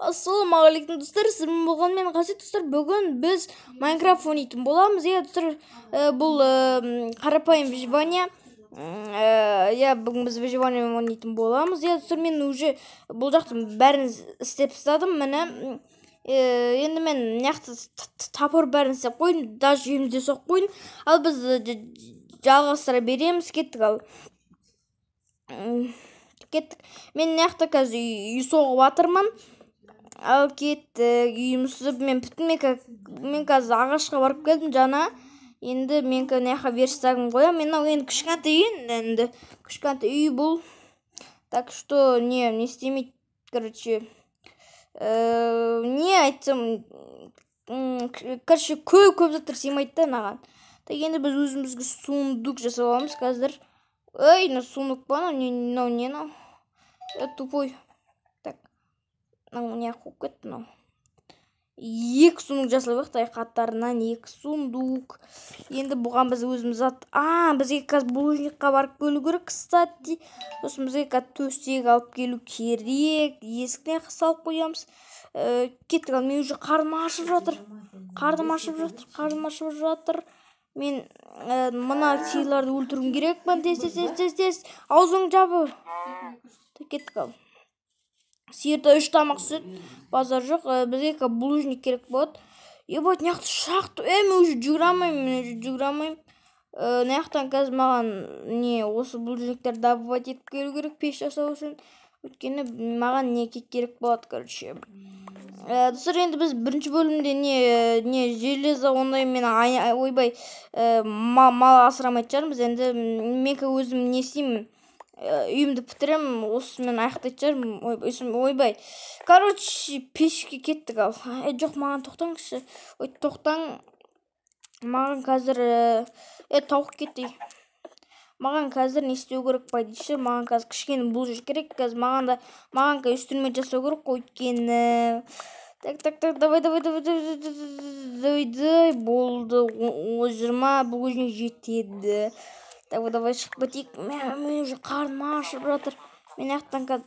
Ассалаумағалейкум, достар! Сізбен болған мен, Қасиет. Достар, бүгін біз Майнкрафт ойнайтын боламыз. Иә, достар, бұл қарапайым выживание. Иә, бүгін біз выживание ойнайтын боламыз. Иә, достар, мен уже бұл жақтың бәрін істеп тастадым, міне. Енді мен мына жақта топор, бәрін істеп қойдым, даже үйімді де соғып қойдым. Ал біз жалғастыра береміз. Кеттік. Ал кеттік. Мен мына жақта қазір үй соғып жатырмын. Ал кеттік, үйімізді мен бүтін. Мен қазір ағашқа барып келдім жаңа. Енді мен мына жаққа верстагын қоямын. Мен мынау енді кішкентай үй, енді кішкентай үй бұл, так что не істемейді. Короче, не айтсам, короче, көп көп заттар сыймайды да мынаған. Так, енді біз өзімізге сундук жасап аламыз қазір. Ей, мына сундук па мынау? Не мынау, не мынау? Тупой. Так, мынау не қуып кетті мынау? Екі сундук жасалып алайық қатарынан, екі сундук. Енді бұған біз өзіміз зат, а бізге қазір булыжникқа барып келу керек, кстати. Сосын бізге қазір төсек алып келу керек, есікті салып қоямыз. Кеттік. Ал мен уже қарным ашып жатыр, қарным ашып жатыр, қарным ашып жатыр. Мен мына сиырларды өлтіруім керекпін. Тез, тез, тез, тез, тез, аузыңды жабы. Кеттік. Ал сиырда үш тамақ сүт, базар жоқ. Бізге қазір булыжник керек болады. Ебать, мына жақта шахта. Мен уже жүгіре алмаймын, мен уже жүгіре алмаймын. Мына жақтан қазір маған не, осы булыжниктерді добывать етіп келу керек пеш жасау үшін, өйткені маған не керек болады, короче. Достар, енді біз бірінші бөлімде не железо ондай мен, ойбай, мал асырамайтын шығармыз. Енді мен өзім не істеймін, үйімді бітіремін, осымен аяқтайтын шығармын. Ойбай, короче, пешке кеттік. Ал жоқ, маған тоқтаңызшы, ой, тоқтаң. Маған қазір тауық кетті. Маған қазір не істеу керек па дейші? Маған қазір кішкене бұл жер керек. Қазір маған да, маған қазір инструмент жасау керек қой, өйткені. Так, так, так, давай, давай, давай, давай, давай, давай, болды, 20 бұл жетеді. Так, давай, шығып кетейік. Мен уже қарным ашып жатыр. Мен жақтан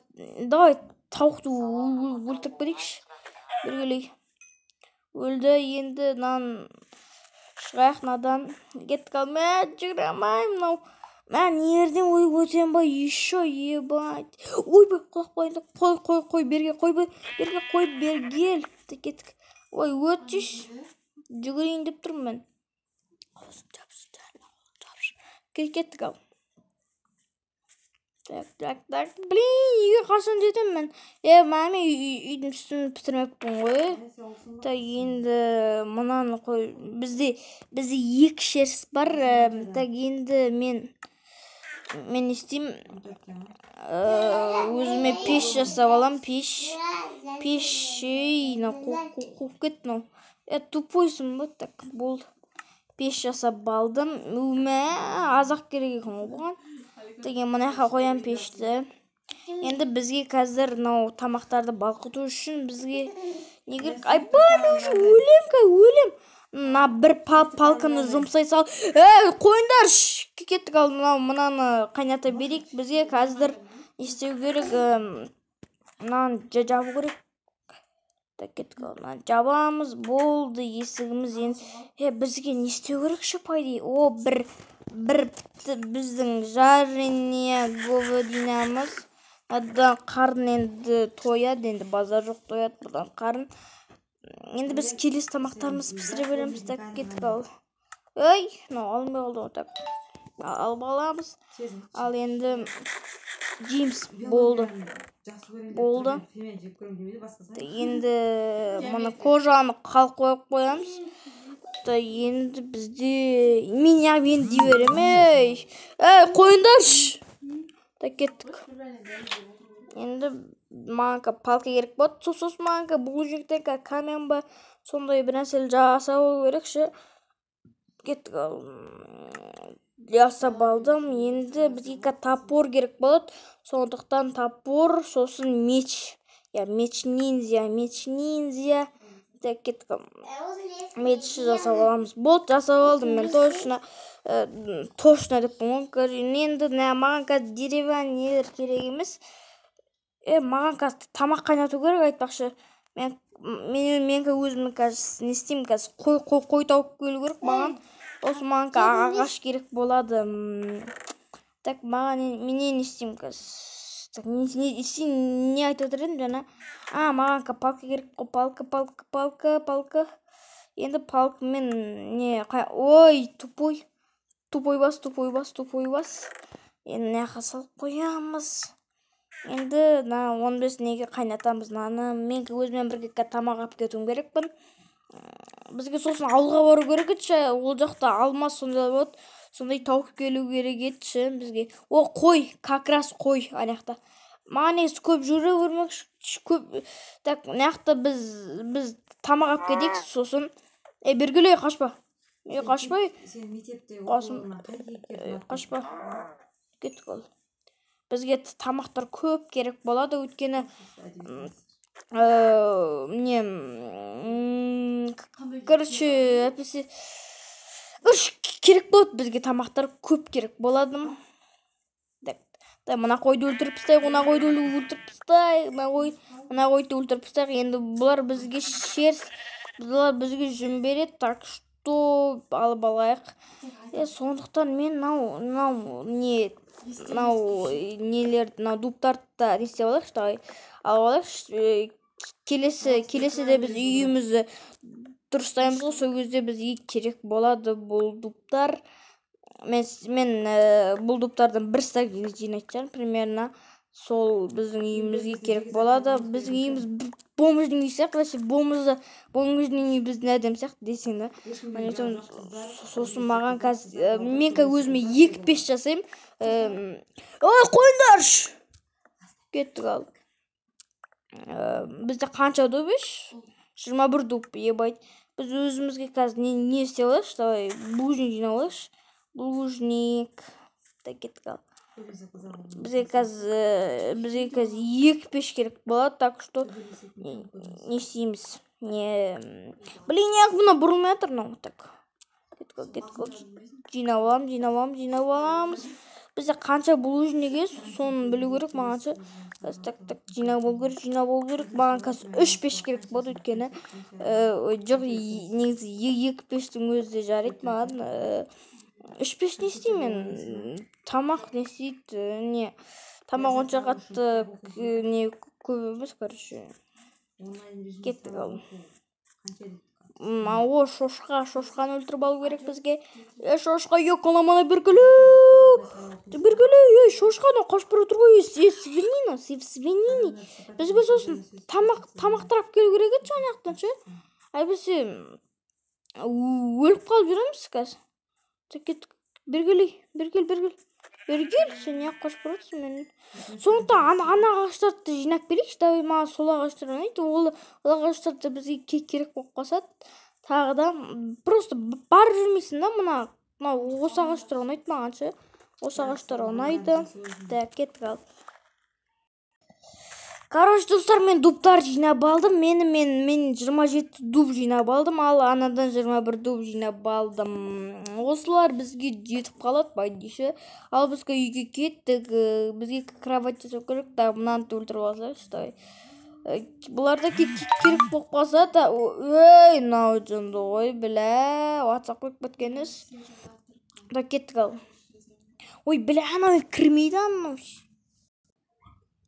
давай, тауықты өлтіріп кетейікші. Бергелей өлді. Енді мынаны шығайық мынадан. Кеттік. Ал мә, жүгіре алмаймын мынау. Мә, нерден өтемін ба еще? Ебать, ойбай, құлап қояйын. Қой, қой, қой, берге қой, берге қой, бергел. Кеттік. Ой, өтші, жүгірейін деп тұрмын мен. Аузын жапшы, кеттік. Ал так, так, так, блин, үйге қашан жетемін мен? Е, мә, мен үйдің үстін бітірмеппін ғой. Так, енді мынаны қой. Бізде екі шерсть бар. Так, енді мен не істеймін? Өзіме пеш жасап аламын. Пеш, пеш. Ей, мынау қуып кетті мынау. Е, тупойсың ба? Так, болды, пеш жасап алдым. Мә, азық керек екен ғой бұған. Деген мына жаққа қоямын пешті. Енді бізге қазір мынау тамақтарды балқыту үшін бізге не керек? Айбай, мен уже өлем, қазір өлем. Мына бір палканы жұмсай сал. Ей, қойыңдаршы. Кеттік. Ал мынау, мынаны қайната берейік. Бізге қазір не істеу керек? Мынаны жабу керек. Так, кеттік. Ал мынаны жабамыз, болды, есігіміз. Енді бізге не істеу керек ше, по идее? О, бір бітті біздің жареная говядинамыз. Одан қарын енді тояды, енді базар жоқ, тояды бұдан қарын. Енді біз келесі тамақтарымызды пісіре береміз. Так, кеттік. Ал ей, мынау алынбай қалды ғой. Так, алып аламыз. Ал енді жейміз. Болды, болды. Енді мына кожаны қалып қойып қоямыз. Енді бізде, мен неғып енді дей беремін? Ей, ей, қойыңдаршы. Так, кеттік. Енді маған палка керек болады. Сосын маған булыжниктен камень ба, сондай бір нәрсе жасап алу керек ше. Кеттік. Ал жасап алдым. Енді бізге топор керек болады, сондықтан топор, сосын меч. Иә, меч ниндзя, меч ниндзя. Так, кеттік, меч жасап аламыз. Болды, жасап алдым мен. Точно, точно деппін ғой. Енді маған қазір деревянный нелер керек емес. Маған қазір тамақ қайнату керек, айтпақшы. Мен өзім қазір не істеймін? Қазір қой тауып келу керек маған. Осы маған ағаш керек болады. Так, маған, мен не істеймін қазір? Так, не айтып отыр едім жаңа? А, маған палка керек қой. Палка, палка, палка, палка. Енді палкамен не? Ой, тупой, тупой бас, тупой бас, тупой бас. Енді мына жаққа салып қоямыз. Енді мына 15 неге қайнатамыз мынаны. Мен өзіммен бірге тамақ алып кетуім керекпін. Бізге сосын ауылға бару керек еді ше. Ол жақта алмас сондай болады, сондай тауып келу керек еді ше бізге. О, қой, как раз қой ана жақта. Маған негізі көп жүре бермек көп. Так, мына жақта біз тамақ алып кетейік сосын. Ей, бері, қашпа, ей, қашпа. Сен мектепте Қасым, оқуына қай кейіпкерді? Қашпа, кеттік. Ол бізге тамақтар көп керек болады, өйткені не, короче, әйтпесе, короче, керек болады бізге, тамақтар көп керек болады. Так, мына қойды өлтіріп тастайық, мына қойды өлтіріп тастайық, мына қойды өлтіріп тастайық. Енді бұлар бізге шерсть, бұлар бізге жүн береді, так что алып алайық. Сондықтан мен мынау не, мынау нелерді, мынау дубтарды да не істеп алайықшы, давай, алып алайықшы. Келесіде біз үйімізді дұрыстаймыз ғой, сол кезде бізге керек болады бұл дубтар. Мен бұл дубтардан бір стак жинайтын шығармын примерно. Сол біздің үйімізге керек болады. Біздің үйіміз бомждың үйі сияқты вообще, бомждың үйі біздің әдемі сияқты десең да. Сосын маған қазір, мен қазір өзіме екі пеш жасаймын. Ой, қойыңдаршы, кеттік. Ал бізде қанша дуб? 21 дуб, ебать. Біз өзімізге қазір не істеп алайықшы? Давай, булыжник жинап алайықшы, булыжник. Так, кеттік. Ал бізге қазір екі пеш керек болады, так что не істейміз? Не, блин, неғып мына бұрылмай жатыр мынау? Так, кеттік, кеттік, жинап аламыз, жинап аламыз, жинап аламыз. Бізде қанша булыжник еді, соны білу керек маған ше қазір. Так, так, жинап алу керек, жинап алу керек. Маған қазір үш пеш керек болады, өйткені жоқ, негізі екі пештің өзі де жарайды маған. Үш пеш не істеймін мен? Тамақ не істейді? Не, тамақ онша қатты не көп емес. Короче, кеттік. Ал о, шошқа, шошқаны өлтіріп алу керек бізге. Е, шошқа, екаламана, бергілі, бергілі. Ей, шошқа, анау қашып бара жатыр ғой. Е, свинина, свинина. Бізге сосын тамақтар алып келу керек еді ана жақтан ше, әйтпесе өліп қалып жүреміз қазір. Так, кеттік, бергілі, бері кел, бері кел, бері кел. Сен неғып қашып бара жатырсың менен? Сондықтан ана ағаштарды жинап келейікші, давай. Маған сол ағаштар ұнайды. Ол ағаштар да бізге керек болып қалса тағы да, просто барып жүрмейсің да. Мына осы ағаштар ұнайды маған ше, осы ағаштар ұнайды. Так, кеттік. Ал, короче, достар, мен дубтар жинап алдым. Мені мен мен 27 дуб жинап алдым, ал анадан 21 дуб жинап алдым. Осылар бізге жетіп қалады по идее. Ал бізге үйге кеттік. Бізге кровать жасау керек та. Мынаны да өлтіріп алсайықшы, давай. Бұлар да керек болып қалса да. Ей, мынау жынды ғой, бля, ватсап қойып кеткен іс. Так, кеттік. Ал, ой, бля, анау кірмейді анау.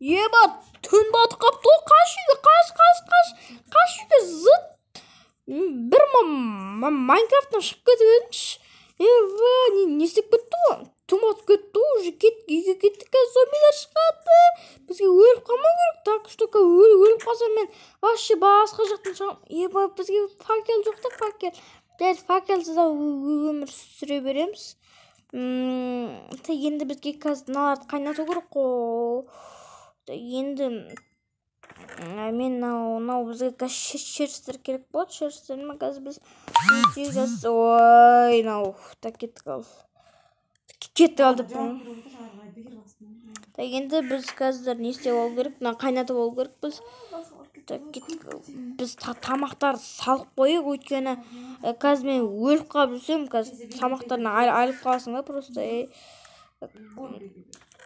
Еба, түн батып қапты ғой. Қаш үйге, қаш, қаш, қаш, қаш үйге, зыт. Бір Майнкрафттан шығып кетіп едімші. Еба, не істеп кетті ғой? Түн батып кетті ғой уже. Кет, үйге кеттік. Қазір зомбилер шығады, бізге өліп қалмау керек. Так что өліп қалсам, мен вообще басқа жақтан шығамын. Еба, бізге факел жоқ та, факел. Жарайды, факелсіз өмір сүре береміз. Енді бізге қазір мыналарды қайнату керек қой. Енді мен мынау бізге қазір шерстер керек болады. Шерстермен қазір біз, ой, мынау. Так, кеттік. Ал, кеттік, ал деп. Так, енді біз қазір не істеп алу керек? Мына қайнатып алу керекпіз. Так, кеттік. Біз тамақтарды салып қояйық, өйткені қазір мен өліп қалып жүрсем, қазір тамақтардан айырылып қаласың да просто.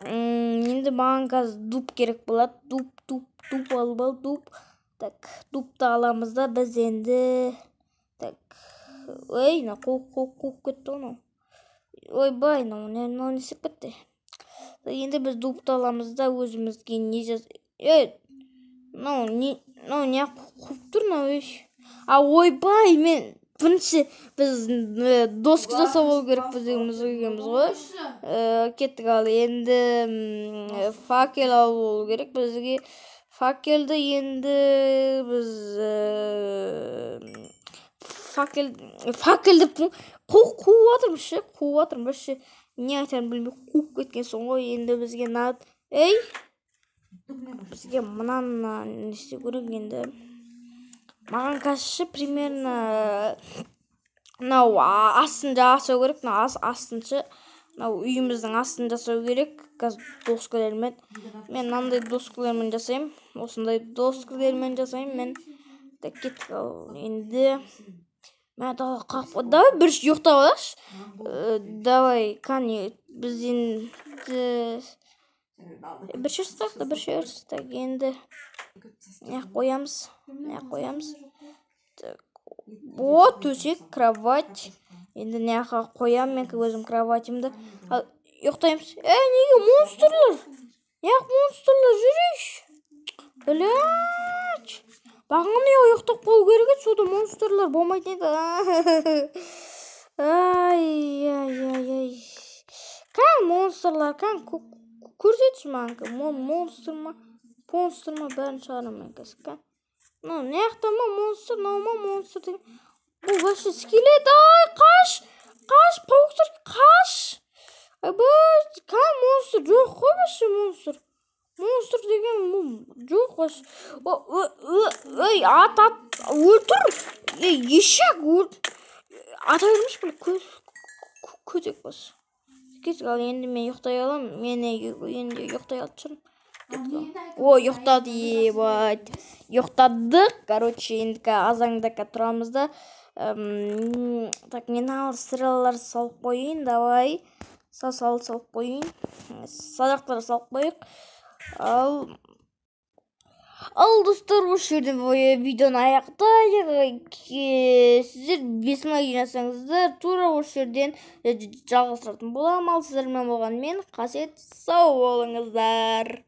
Енді маған қазір дуб керек болады. Дуб, дуб, дуб алып ал, дуб. Так, дубты аламыз да біз енді. Так, ой, мына қуып кетті ғой мынау. Ойбай, мынау не, мынау не істеп кетті? Енді біз дубты аламыз да, өзімізге не жаз, ей, мынау не, мынау не қуып тұр мынау, ей? А, ойбай, мен бірінші біз доска жасап алу керекпіз дегенбіз екенбіз ғой. Кеттік. Ал енді факел алу керек бізге. Факелді енді біз факел деп қуып жатырмыз ше, қуып жатырмын вообще, не айтарымды білмей қуып кеткен соң ғой. Енді бізге надо, ей, бізге мынаны не істеу керек енді? Маған қазір ше, примерно мынау астын жасау керек, мынау астын ше, мынау үйіміздің астын жасау керек қазір доскалармен. Мен мынандай доскалармен жасаймын, осындай доскалармен жасаймын мен. Так, кеттік. Ал енді мә, давай, қақ, давай бір ұйықтап алайықшы. Давай, кәне, біз енді бір жастақ та, бір жастақ. Енді мына қоямыз, мына қоямыз. Так, о, төсек, кровать. Енді мына жаққа қоямын мен өзім кроватімді. Ал ұйықтаймыз. Ей, неге монстрлар, неғып монстрлар жүрейші? Блять, бағана ұйықтап қалу керек еді, сонда монстрлар болмайтын еді. Ай, ай, ай, ай, кән монстрлар, кән, көрсетші маған. Монстр ма, монстр ма, бәрін шығарамын мен қазір. Кән, мынау мына жақта ма монстр, мынау ма монстр деген? Бұл вообще скелет. Ай, қаш, қаш, пауктар, қаш! Айбай, кән монстр жоқ қой вообще, монстр деген жоқ вообще. Ей, ат, ат, өлтір! Ей, ешек, ата бермеші, бля, көтек бас. Кеттік. Ал енді мен ұйықтай аламын, мен енді ұйықтай алатын шығармын. О, ұйықтады, ебать, ұйықтадық. Короче, енді азаңда тұрамыз да. Так, мен ал стрелалар салып қояйын, давай, сал, сал, салып қояйын, садақтар салып қояйық. Ал, достар, осы жерде видеоны аяқтайық. Сіздер 5 мың жинасаңыздар, тура осы жерден жалғастыратын боламын. Ал сіздермен болған мен, Қасиет, сау болыңыздар.